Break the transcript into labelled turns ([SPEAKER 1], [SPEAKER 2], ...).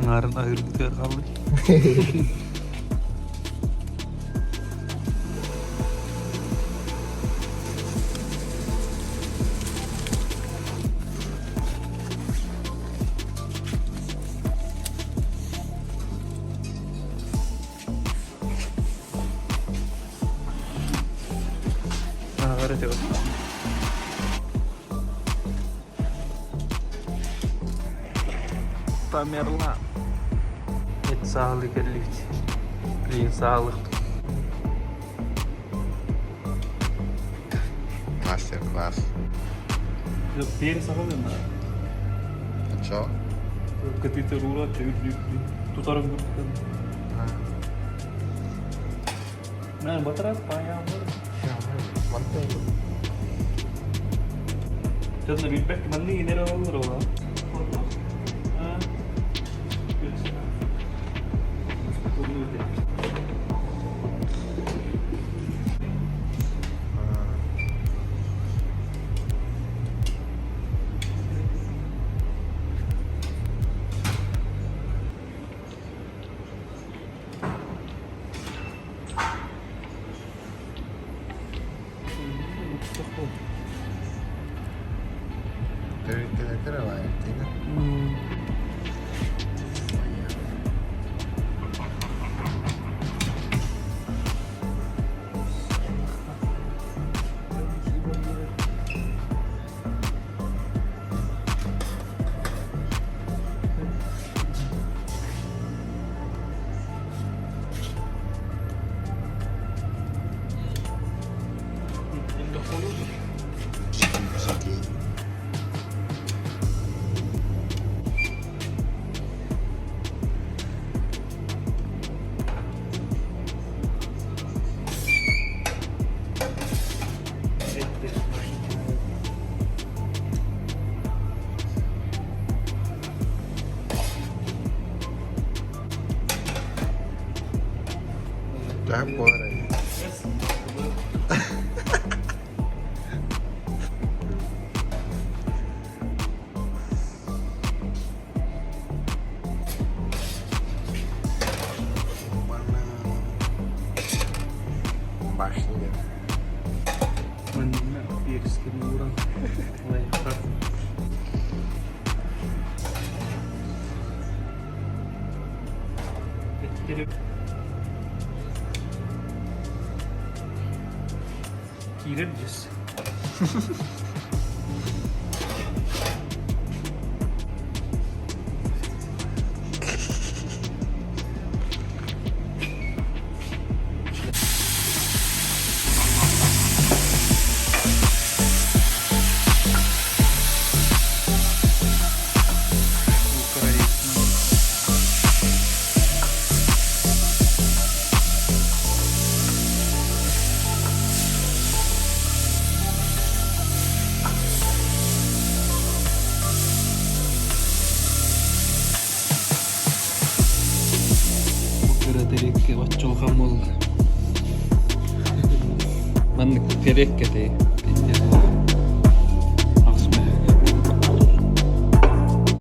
[SPEAKER 1] Аҥаарын аһыырбытыгар хаалбыт. Ааҕар этэ Тамерлан. Эт саалы кэллибит. Блин, саалык.
[SPEAKER 2] Мастер-класс.
[SPEAKER 1] Перец аҕалыма.
[SPEAKER 2] Чо?
[SPEAKER 1] Кытыытыр уура үрдүк тутарым курдук. Наверное, батарат паайаамыр.
[SPEAKER 2] Мантан
[SPEAKER 1] Дьонно билбэт маннык инэр олорор ола.
[SPEAKER 2] Кыра Төһө буолар Башня.
[SPEAKER 1] Манна перискин ууран лайфхак. Киирэр дьэс. Кыра тэриккэ оччолҕан буолла. Маннык тэреккэ тей.